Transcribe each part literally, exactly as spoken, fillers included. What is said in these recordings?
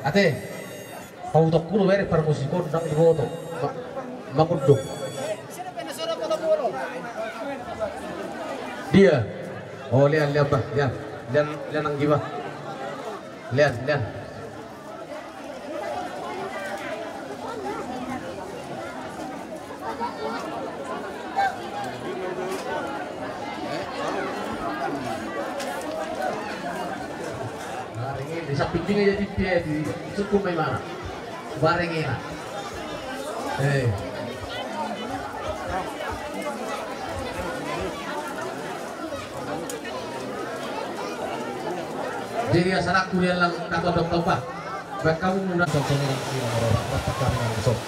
Ate, pahutonku do bere parmusik on, ndang diboto. Ma-, mangundung. Dia. Oh, lean, lean, bah, lean. Lean, lean, anggi, bah. Lean, lean. Di samping dia jadi dia di suku memang bareng enak. Eh. Jadi asal aku dia lang kata dok apa? Baik kamu muda. Tong tong orang kira orang dapat kami langsung.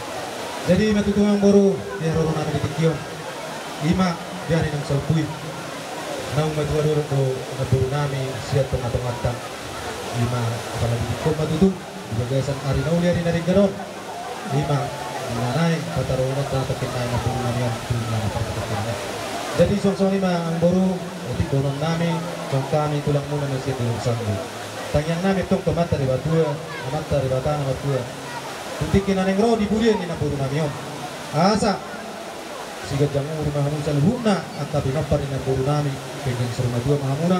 Jadi matutu amangboru, dia roro nami di tingki on. Ima dia ni nang solpui. Naung matua dulu do amangboru nami siat tengah-tengah tang. Ima apalagi di koma tutu. Di bagasan ari na uli ari na denggan on. Ima, ima nai, pataruhon na tapakin nai na boru nami on, tu na na partapakin nai. Jadi suang songon i ma amangboru, otik dohonon nami, suang hami tulang muna na sian di Lungsanggu. Tangiang nami tong tu Amanta Debata, Amanta Debata na martua. Tu tingki na naeng ro di pudian ni na boru nami on. Asa siganjang umur ma hamu saluhutna, angka pinompar ni na boru nami, ganjang saur matua ma hamuna,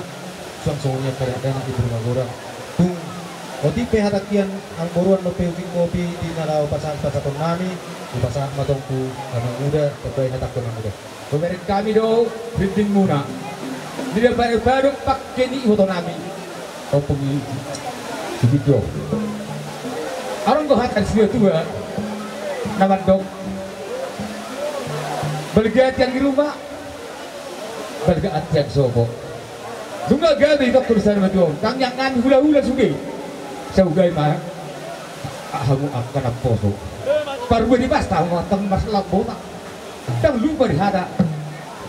suang songon i angka dakdanak di boru Magodang. Tung otik pe hatangkian amangboru on dope otik kopi di na laho pasahat pasahaton nami, hupasahat ma tong tu amang uda, tambai hatangku amang uda. Pabereng hami do rinding muna. Nida pada padok pangke ni iboto nami. Ompung i. Sipit do. Adong do hata ni situa-tua na mandok, balga tiang di ruma, balga tiang sopo. Nunga gabe itongkon saur matua on, tangiang nami hula-hula sude. Saugai ma hamu angka na poso. Parubadi pasta hamu antong marsalambotan. Ndang lupa di hata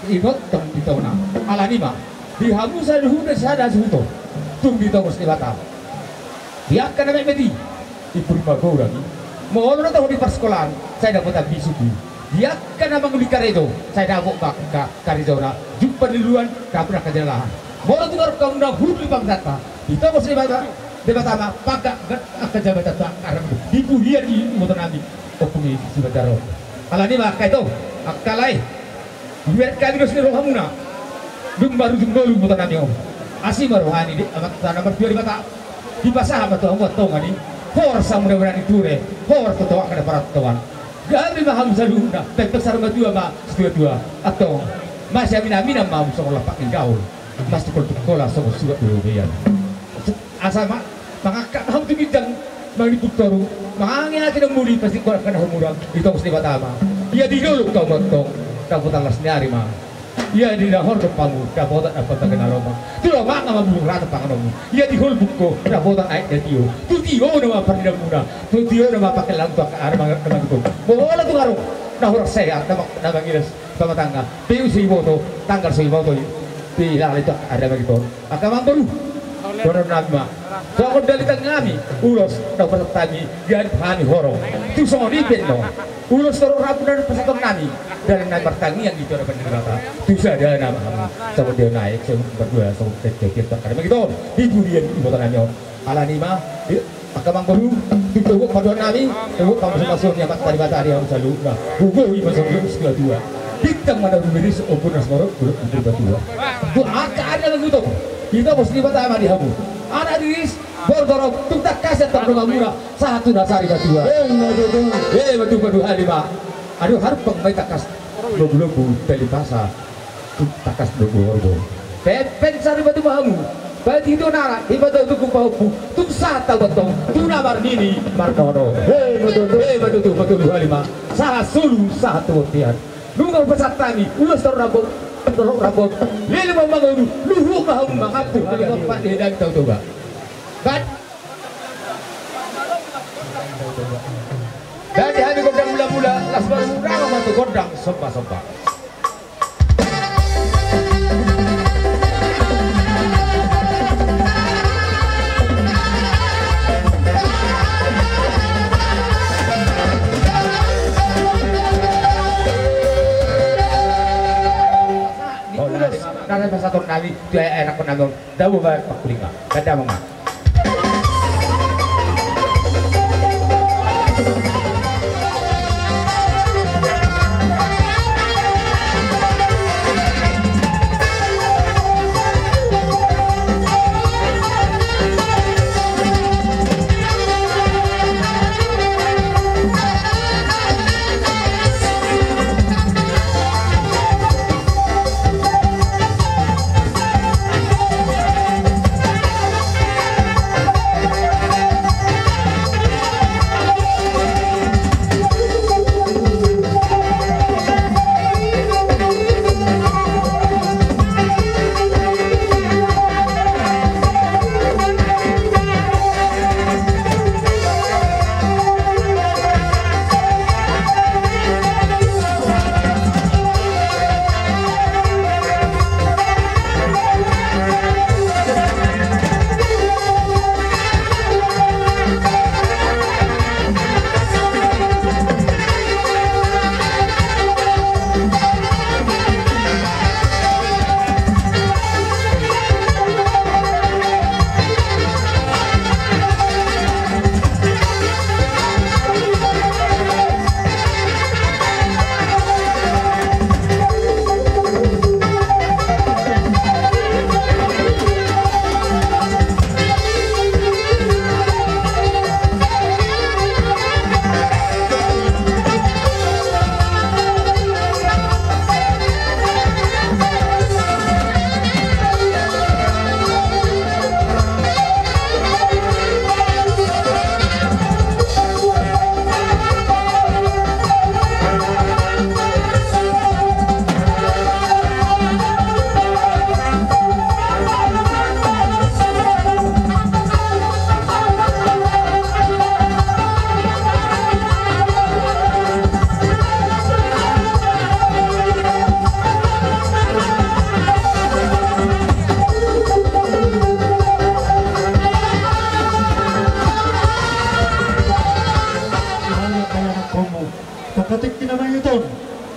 ingot tong di tona. Alani ma di hamu saluhutna sada suhuton tung ditongos Debata. Di angka na metmet i, i Purba Godang i, molo na tong di parsekolahan sai dapotan bisuk i. Di angka na manguli karejo sai dapot ma angka karejona, jumpang ni uluan dapot angka jalahan. Molo tung adong hamu na hundul di pangkatanta, ditongos Debata, Debata ma pangkat angka jabatanta. Karena di pudian ni iboto nami Ompung i Simanjaro. Alani ma angka ito, angka lae, dibereng hami do sude rohamuna. Dung marujung ngolu iboto nami on. Asi ma roha ni Amanta na martua Debata. Dipasahat ma tu hamu antong i horsa muda-muda ni ture, horsa totoak na parantoan. Gabe ma hamu saluhutna, pepes saur matua ma situa-tua. Antong masiamin-aminan ma hamu songon lampak ni gaol, masitungkol-tungkolan songon surat ni lobeian. Asa ma mangangkat hamu tu ginjang mangimpun toru, mangange-ange na muli, pasingkolan angka na humurang, ditongos Debata ma. Ia di dolok hamu antong dapotan las ni ari ma. Ia di na hordop hamu dapotan angka pangke na lomak. Tu lomakna ma bulung rata panganonmu. Ia di holbung ho dapotan aek na tio. Tu tiona ma parnidamuna. Tu tiona ma pangkelanmu tu angka ari na mangihut on. Molo tung adong na hurang sehat na mangilas pamatangna, pe so iboto tanggal, so iboto i pe lala i tu angka ari na mangihut on. Angka amangboru, dohonon nami ma, songon dalihan nami, ulos na hupasahat hami, ganup hami horong. Tung songon i pe annon ulos torop rambu na pasahaton nami, dalan nami martangiang di hadapan ni Debata. Tu sadana ma hamu, songon dia on aek, songon pardua, songon pecah, pecah, angka na mangihut on di pudian iboto nami on. Alani ma, angka amangboru, tung toguhon ma dohonon nami, toguhon ma pasupasu ni Amanta Debata di hamu saluhutna. Hugohi ma songon dia situa-tua. Bintang ma na rumiris, ombun na sumorop, bulak na purbatua. Tu angka ari na mangihut on, ditongos Debata ma di hamu anak riris, boru torop, tung tangkas antong donganmuna sahat tu na sarimatua. Emma tutu. Emma tutu, paduahali ma. Aduh, harumpang ma i tangkas lombu-lombu, tali pasa. Tangkas do bohorbo. Pepes sari batu ma hamu. Bati do nara, iba do tuku pahompu. Tung sahat hamu antong tu na marnini marnono. He, betul, betul. He, betul, betul, betul, hali ma. Sahat solu, sahat tu bontean. Nunga hupasahat hami ulos torop rambu, torop rambu. Leleng ma mangolu, luhut ma hamu mangampu. Leleng ma Pak Dedang tau toba. Bat. Dadi hami gondang mula-mula, las baru rama ma tu gondang somba-somba. Hola, nara pasahaton nami tu aek na enak nami on. Dabo ma pangkulingan. Tanda ma.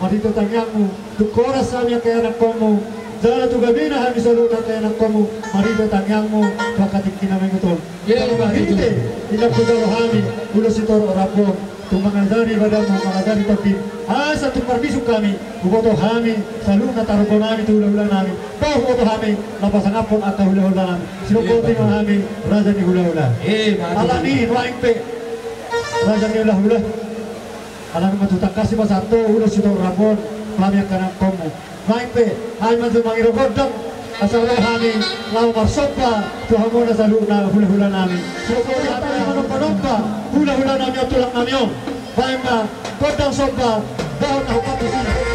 Marhite tangiangmu, tung horas hami angka ianakkonmu, jala tung gabena hami saluhutna angka ianakkonmu, marhite tangiangmu, tu angka tingki na mangihut on. Marhite, inna hujalo hami, ulos sitorop rambu on, tung mangajari badanmu, mangajari tondimi, asa tung marbisuk hami, huboto hami, saluhutna tarombo nami, tu hula-hula nami, boha huboto hami, na pasangaphon angka hula-hula nami, siboto ma hami, raja ni hula-hula. Alani, nuaeng pe, raja ni hula-hula. Alana ma tu tangkas i pasahat ho ulos sitorop rambu on, hami angka ianakkonmu. Nuaeng pe, hami ma jo mangido gondang, asa ro hami, laho marsomba, tu hamuna saluhutna hula-hula nami. Siboto hami manomba-nomba, hula-hula nami on tulang nami on. Baen ma, gondang somba, dohot na hupatus i.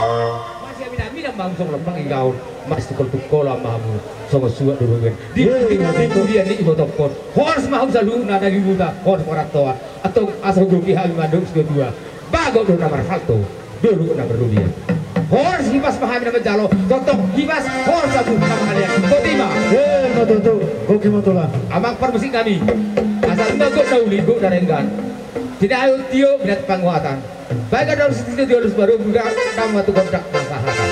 Masiaminaminan ma hamu songon lompang idaon, masitungkoltungkolan ma hamu songon suhat di robean. Di tingki na tingki ni ibotohon, horas ma hamu saluhutna na di huta, horas parantoan. Antong asa hugohi hami mandok situa-tua. Bagot do na marhalto, dolok na marrobean. Horas hipas ma hami na manjalo, tongtong hipas horas hamu na mangalean. Botima. Ima tutu, goki ma tulang. Amang parmusik nami. Asa nunga gok na uli, gok na denggan. Sinayon tio binat panguatan. Baik ada harus itu dia harus baru budak nama tu gondak dan pahatan.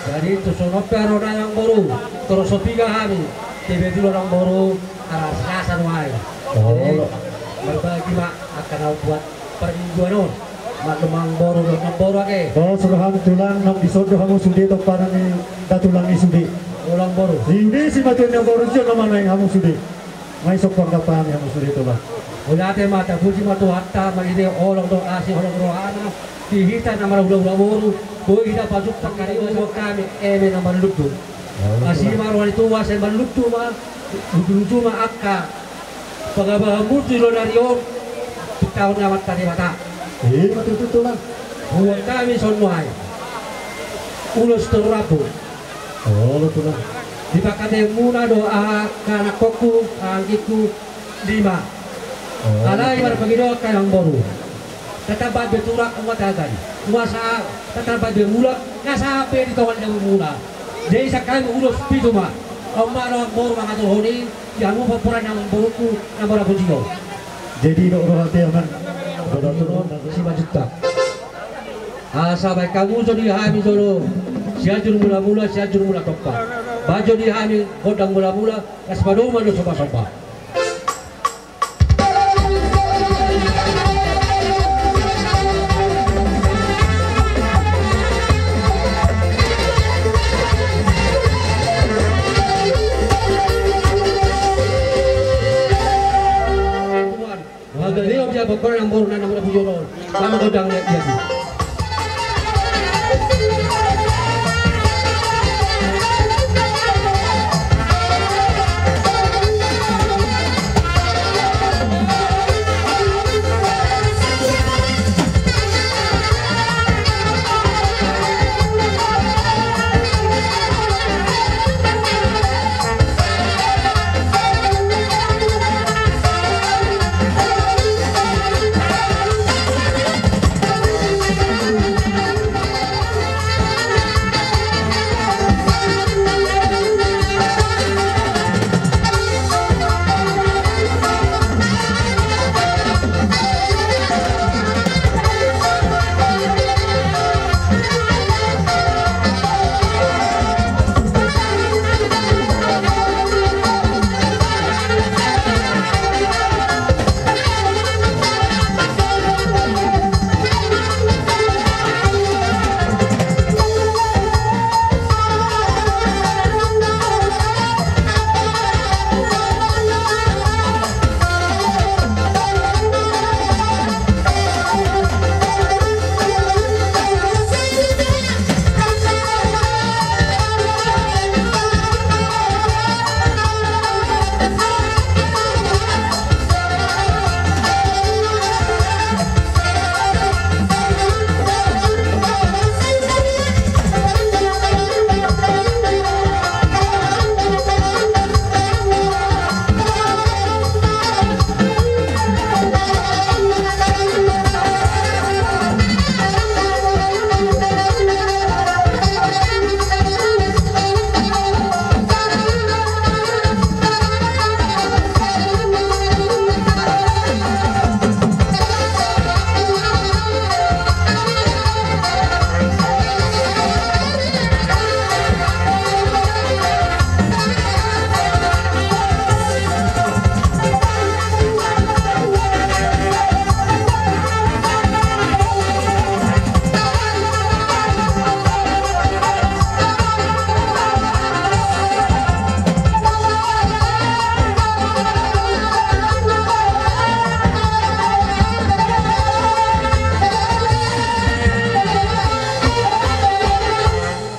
Jadi tu songon pe ro nai amangboru, torus so piga hami, tiba tu ro nai amangboru, aras rasa nuaeng. Jadi marbagi ma angka na buat parmingguan on. Maklum amangboru dohot namboru ake. Torus roham tulang, nang dison do hamu sude tomparan ni da tulang i sude. Ulang boru. Sude si matuan ni amangboru sio na manaeng hamu sude. Ngai sokko anggapan hamu sude tulang. Mauliate ma, tapuji ma Tuhanta, marhite holong dohot asi holong rohana, di hita na marhulahula boru, boi hita pajumpang karingan hami eme na marlundu. Asi ma roha ni tua sai marlundu ma, luju-luju ma angka pagabahan murti lo nari on, pitahon ni Amanta Debata. Ima tutu tulang. Buat hami songon nuaeng. Ulos tolu rambu. Olo tulang. Di pangkataion muna do aha angka anakkonku, anggingku, lima. Alai marpangidoan hami amangboru. Tatambai be turak, nunga tagan. Nunga sahat, tatambai be mulak, nunga sahat be di tonga ni jabu muna. Jadi sian hami ulos pitu ma. On ma amangboru mangaturhon i, di hamu pomparan ni amangborungku, na mora puji on. Jadi dok roha te amang. Simanjuntak. Asa baen hamu jo di hami jolo Sianjur Mulamula, Sianjur Mulatompa. Baen jo di hami gondang mulamula, asa padomu ma somba-somba. Tuan, mauliate ma di amangboru na mora puji on. Mama godang na dia tu.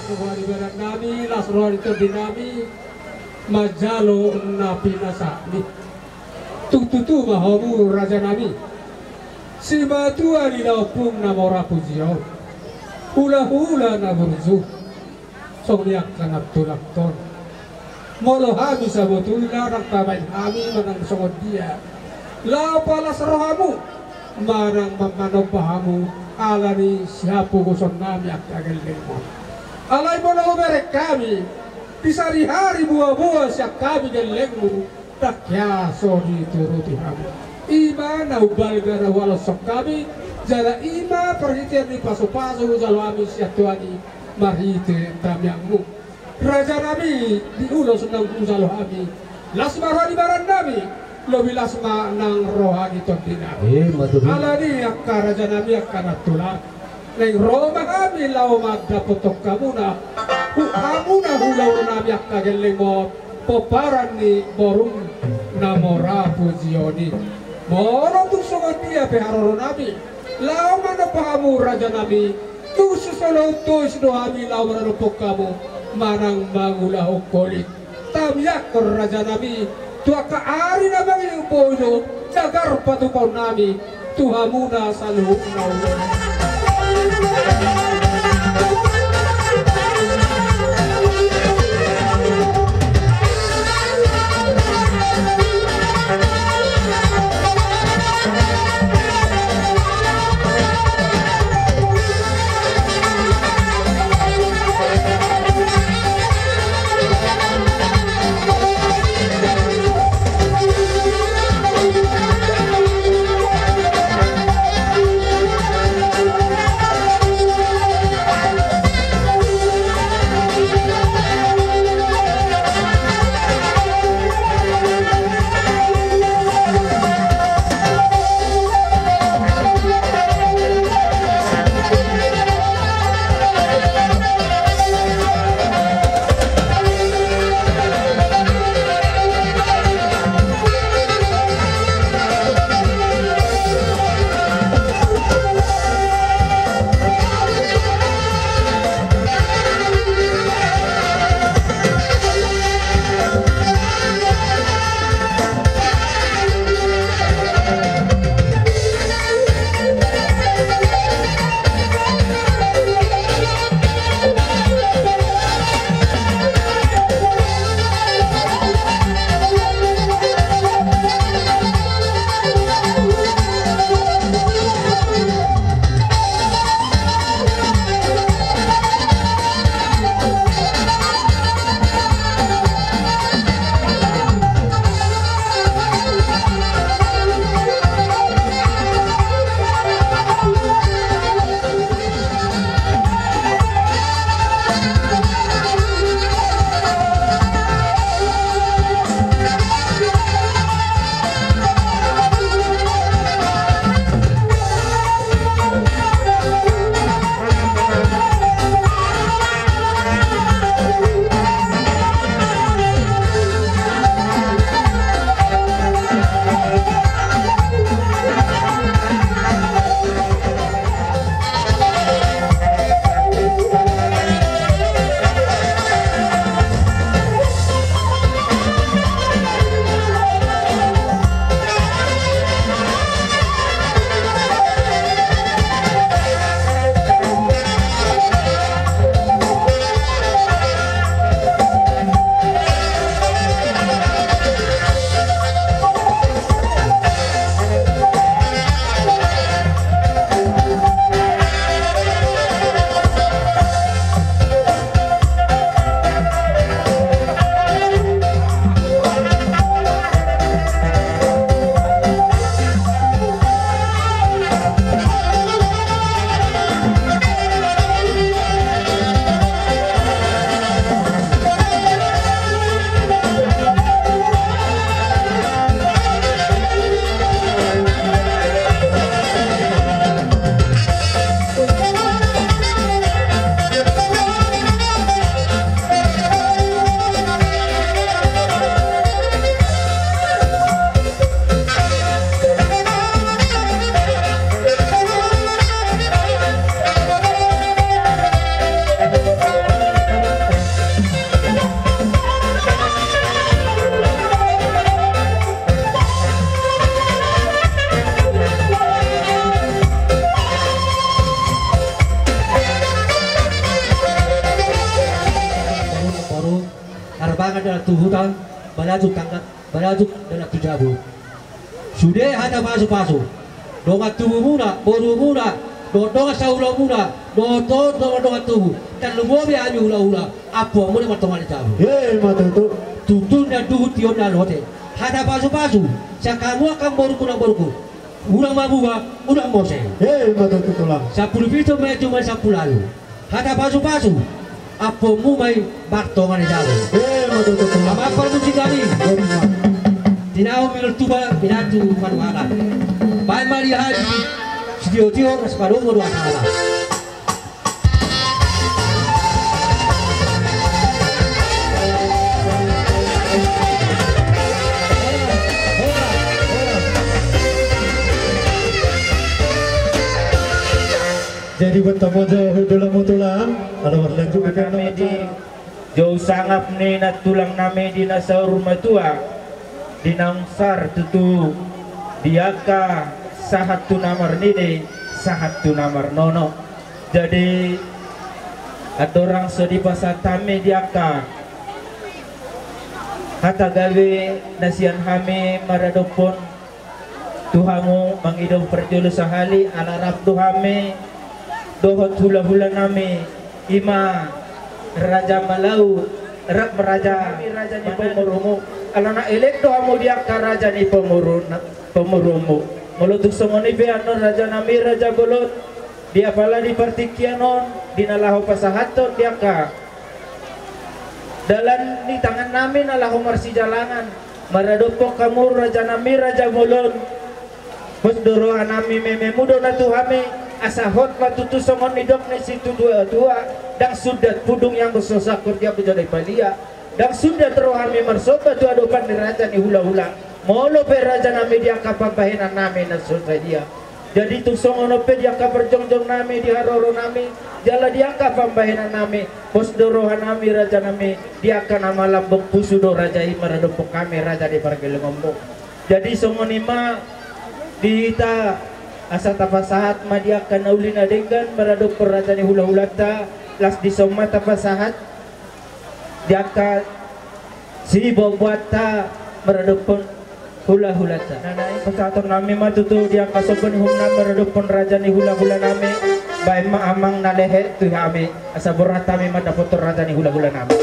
Roha ni badan nami, las roha ni tondi nami, manjalo na pinasami. Tung tutu ma hamu raja nami, simatua ni na ompung na mora pujion, hulahula na burju, songon i angka na tulangkon. Molo hami sabotulna ndang pabaen hami manang songon dia laho palas rohamu. manang ma-, manomba hamu ala ni sihapogoson nami angka gellengmu. Alai molo hubereng hami, di sadihari boa-boa sian hami gellengmu, ndang hea so dituruti hamu. I ma na umbalga na hualoshon hami, jala i ma parhitean ni pasu-pasu hujalo hami sian Tuhan i marhite tangiangmu. Raja nami, di ulos naung hujalo hami, las ma roha ni baran nami, lobi las ma nang roha ni tondi nami. Eh, ma tutu. Alani angka raja nami, angka nantulang, naeng ro ma hami laho mandapothon hamuna, hu-, hamuna hulahulanami angka gelleng on, pomparan ni borum na mora pujion i. Molo tung songon dia pe haroro nami, laho manomba hamu raja nami, tung so sahat tois do hami laho mandapothon hamu, manang mangulahon holit. Tangiangkon raja nami, tu angka ari na mangihut boi do, jagar patupaon nami, tu hamuna saluhutna. Harbangan dalan tu huta, balajuk tangga, balajuk dalan tu jabu. Sude hata pasu-pasu. Dongan tubumuna, borumuna, dohot dongan sahulamuna, dohot dongan-dongan tubu. Tarlumobi hami hulahula, ampuanmuna ma tongani jabu. Emma tutu. Tutu na duhut tion na lote. Hata pasupasu sian hamu angka borungku nang borungku. Unang mamuba, unang mose. Emma tutu tulang. Sampulu pitu ma i, jumadi sampulu ualu. Hata pasupasu, ampuanmu ma i martonga ni jabu. Emma tutu tulang. Amang parmusik nami. Emma. Tinahu minul tuba, minantu panuhanan. Baen ma di hami sitiotio, las padomu do hata. Jadi, bertemu jo hudulamu tulang, ala berlanjut. Nami di jou sangap ni nantulang nami di na saur matua, di naung sar tutu di angka sahat tu na marnini, sahat tu na marnono. Jadi, andorang so dipasahat hami di angka hata gabe na sian hami maradophon tu hamu, mangido parjolo sahali, ala rap do hami dohot hulahula nami, i ma Raja Malau, rap raja, raja ni pamoruonmu. Ala na elek do hamu di angka raja ni pamoruon, pamoruonmu. Molo tung songon i pe annon raja nami, raja bolon, di apala di partingkian on, di na laho pasahathon di angka dalan ni tangan nami na laho marsijalangan, maradophon hamu raja nami, raja bolon. Pos do roha nami, mememu do na tu hami, asa hot ma tutu songon nidok ni situatua, ndang sundat pudung ianggo so sangkor, ianggo so dai palia. Ndang sundat roha nami marsomba tu adopan ni raja ni hulahula, molo pe raja nami di angka pambahenan nami na so sadia. Jadi tung songon on pe di angka parjongjong nami, di haroro nami, jala di angka pambahenan nami, pos do roha nami raja nami, di angka na malambok pusu do raja i maradophon hami raja di pargellengonmu. Jadi songon i ma di hita, asa tapasahat ma di angka na uli na denggan maradophon raja ni hulahulanta, las dison ma tapasahat di angka siboaboanta maradophon hulahulanta. Nah, nah, pasahaton nami ma tutu di angka somba ni uhum nami maradophon raja ni hulahula nami. Baen ma amang na lehet tu hami, asa borhat hami mandapothon raja ni hulahula nami.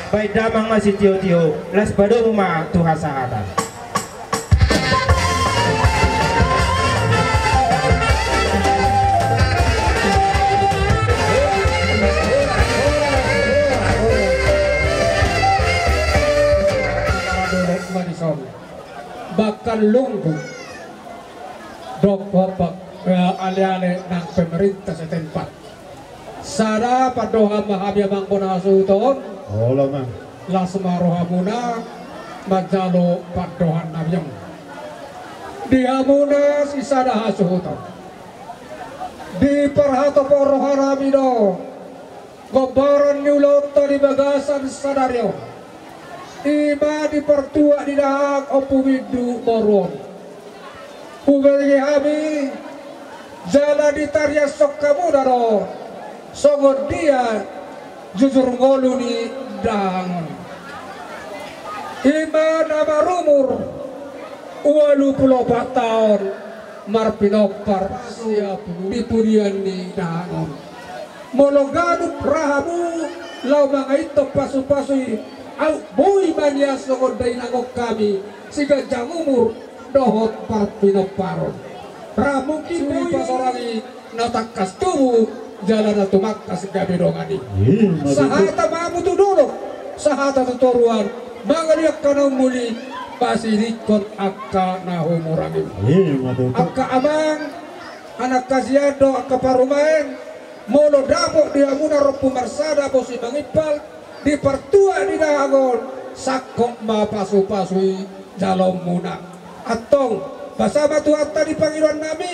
Baen damang ma sitiotio, las padomu ma tu hasahatan. Bahkan lunggu dohot, eh, aleale nang pemerintah setempat. Sada pandohan ma hami amang bona hasuhuton. Olo, amang. Las ma rohamuna manjalo pandohan nami on. Di hamuna sisada hasuhuton, diparhatopot roha nami do gombaran ni ulaonta di bagasan sadari on, i ma di partuat ni dahahang Ompu Windu boru on. Hubege hami jala ditariashon hamuna do songon dia jujur ngolu ni dahahang on. Ima na marumur ualu pulu opat taon marpinompar siap di pudian ni dahahang on. Molo ganup ra hamu laho mangaithon pasupasu i, aut boi ma nian songon dainang on hami, siganjang umur dohot parpinomparon. Ra mungkin boi pasorangi na tangkas tubu jala na tumangkas gabe dongan i. Ima tutu. Sahata ma hamu tu dolok, sahata tu toruan, mangaliat angka na umuli, pasidingkon angka na humurang i. Ima tutu. Angka amang, anak hasian dohot angka parumaen, molo dapot di hamuna rompu marsada bosi mangimpal, di partua di dahahang on, sangkot ma pasupasu i jaloonmuna. Antong, basa ma Tuhanta di pangidoannami,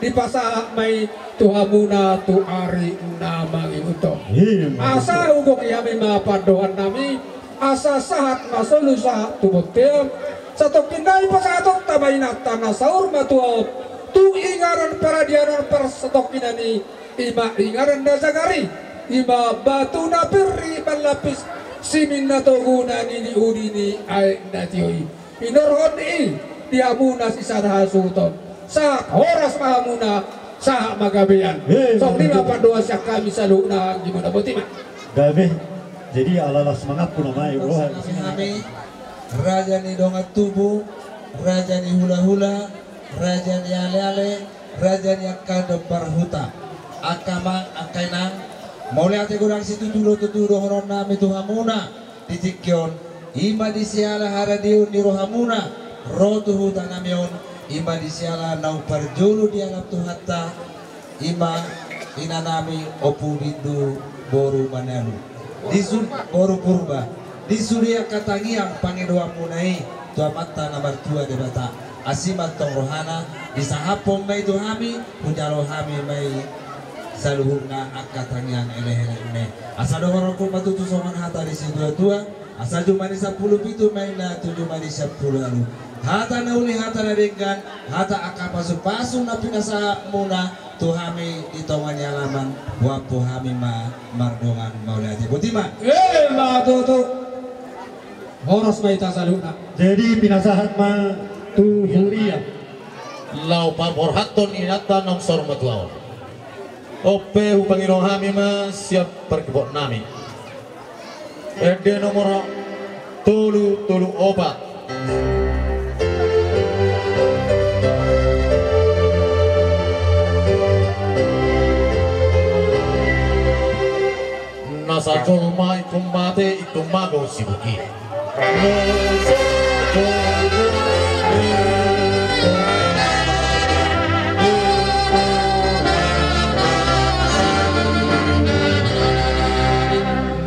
dipasahat ma i tu hamuna tu ari na mangihut on. Ima tutu. Asa hugohi hami ma pandohannami, asa sahat ma solu sahat tu bontean, satongkin nai pasahatonta ma inanta na saur matua on, tu inganan paradianan parsatongkinan i, ima inganan na jagar i, ima batu na pir i manlapis simin na togu na niniudi ni aek na tio i. Hinorhon i di hamuna sisada hasuhuton. Sahat horas ma hamuna, sahat ma gabean. Eh, songon i ma betul. Pandohan sian hami saluhutna, anggimuna, boti ma. Gabe. Jadi ala las mangampu nama i. Horas roha ma di sini. Hami, raja ni dongan tubu, raja ni hulahula, raja ni aleale, raja ni angka dombar huta, angka amang, angka inang, mauliate godang situtu do tutu dohononnami tu hamuna di tingki on, ima di siala haradeon ni rohamuna ro tu hutanami on, ima di siala naung parjolo dialap Tuhanta, ima inanami Ompu Bindu boru Manalu. Di su-, boru Purba. Di sude angka tangiang pangidoanmuna i tu Amanta na martua Debata. Asi ma antong rohana, disahaphon ma i tu hami, hujalo hami ma i saluhutna angka tangiang elekelekna i. Asa dohononku ma tutu songon hata ni situatua, asa jumadi sampulu pitu ma inna tu jumadi sampulu ualu. Hata na uli, hata na denggan, hata angka pasupasu na pinasahatmuna tu hami di tonga ni alaman, huampu hami ma mardongan mauliate. Boti ma. Ima tutu. Horas ma hita saluhutna. Jadi pinasahat ma tu huria. Laho paborhathon inanta naung saur matua on. On pe hupangido hami ma sian parkipotnami. Ende nomor tolu tolu opat. Na sajolma ingkon mate, ingkon mago sibuki.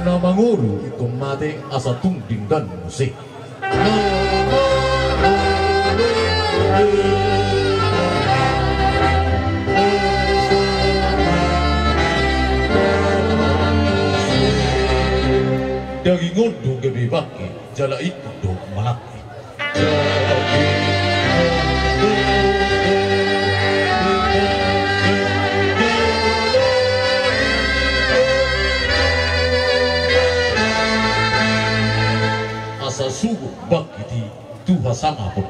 Na mangolu ingkon mate, asa tung denggan muse. Daging on do gabe bangke, jala ingkon do manangke. Asa suhut bangkit i tu hasangapon.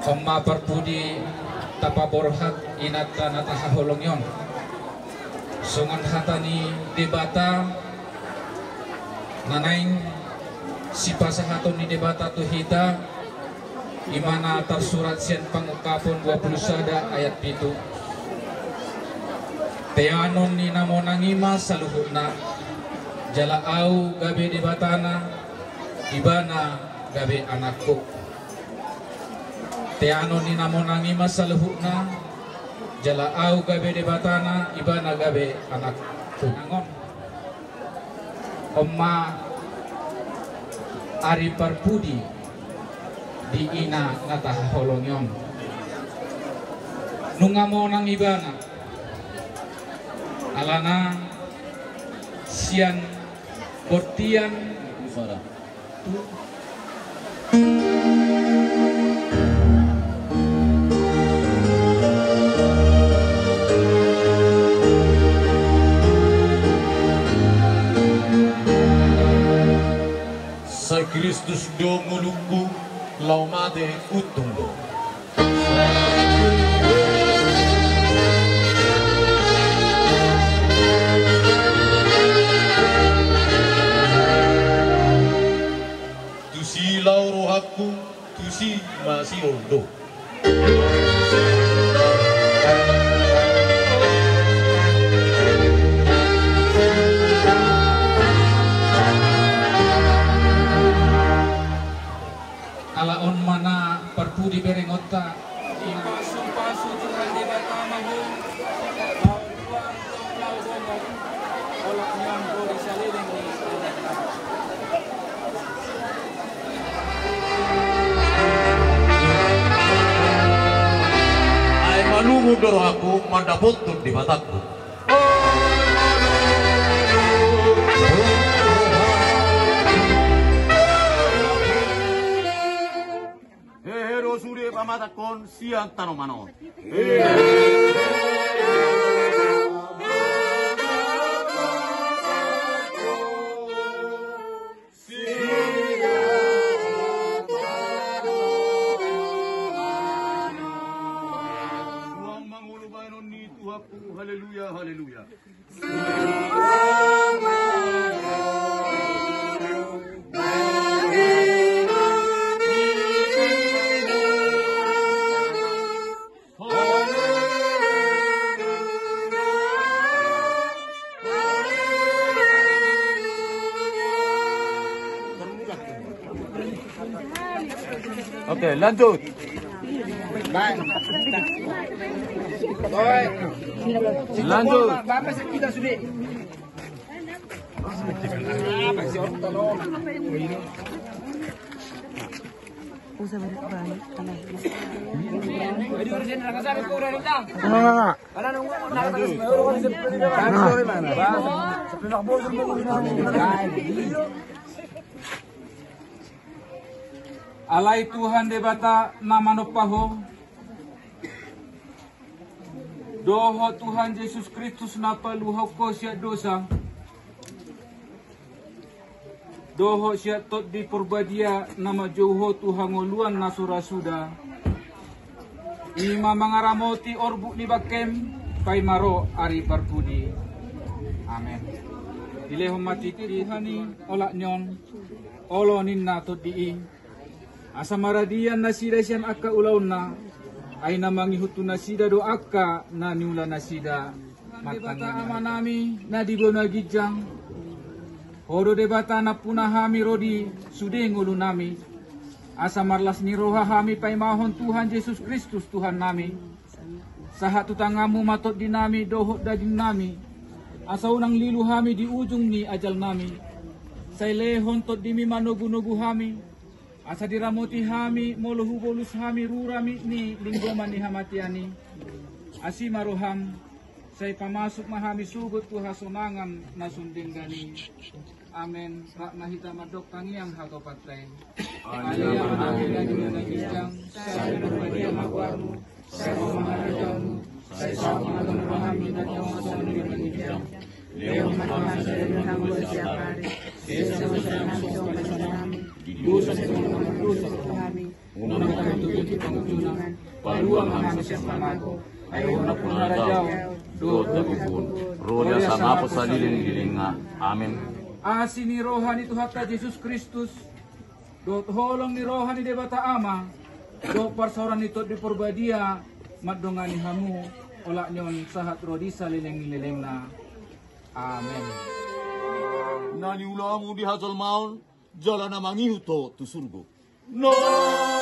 On ma parpudi tapaborhat inanta na tahaholongi on. Songon hata ni Debata na naeng sipasahaton ni Debata tu hita, ima na tarsurat sian Pangungkapon dua pulu sada ayat pitu. Teanon ni na monang i ma saluhutna, jala ahu gabe Debatana, Ibana gabe anakku. Teanon ni na monang i ma saluhutna, jala ahu gabe Debatana, ibana gabe anakku. Angon. On ma ari parpudi di ina na tahaholongi on. Nunga monang ibana. Alana sian bortian Sai Kristus do ngolungku, laho mate untung do. Tusi laho rohangku, tusi ma sihol do. Ala on ma na parpudi berengonta. Dipasupasu Tuhan Debata ma ho. Olat ni on do di saleleng ni. Ai malungun do rohangku mandapothon Debatangku. Hehe do sude pamatangkon sian tanoman on. Suang mangolu baenon ni Tuhanku, haleluya, haleluya. Oke, lanjut. Lanjut. Alai Tuhan Debata na manompa ho, dohot Tuhan Jesus Kristus na paluahon ho sian dosa, dohot sian Tondi Porbadia na manjou ho tu hangoluan na so ra suda, i ma mangaramoti orbuk ni bangkem paima ro ari parpudi. Amen. Dilehon ma tingki Tuhan i olat ni on, olo ninna Tondi i. Asa maradian nasida sian angka ulaonna, ai na mangihut tu nasida do angka na niula nasida. Martangiang ma hami na di banua ginjang. Ho do Debata nampuna hami ro di sude ngolunami. Asa marlas ni roha hami paimahon Tuhan Jesus Kristus Tuhannami. Sahat tu tanganmu ma tondinami dohot dagingnami. Asa unang lilu hami di ujung ni ajalnami. Sai lehon tondimi manogunogu hami. Asa diramoti hami molo hubolus hami rura ni linggoman ni hamatean i. Asi ma roham, sai pamasuk ma hami sogot tu hasonangan na sun denggan i. Amen. Rap ma hita mandok tangiang hatopanta i. Ale Ama nami na di banua ginjang, sai pinarbadia ma goarmu. Sai ro ma harajaonmu, sai saut ma gondang rohami na di banua ginjang. Lehon ma tu hami sadari on hangoluan siapari. Sesa ma sian hami songon pasolan hami di dosa ni angka na mardosa tu hami. Unang tangkas tu tingki pangujungan, palua ma hami sian pangago. Ai Ho do nampuna harajaon dohot hagogoon, ro jala asa nang saleleng ni lelengna. Amen. Asi ni roha ni Tuhanta Jesus Kristus, dohot holong ni roha ni Debata Ama, dohot parsaoran ni Tondi Porbadia mandongani hamu olat ni on sahat ro di saleleng ni lelengna. Amen. Na niulamu di hajolmaon, Jala na mangihut ho tu surgo. No.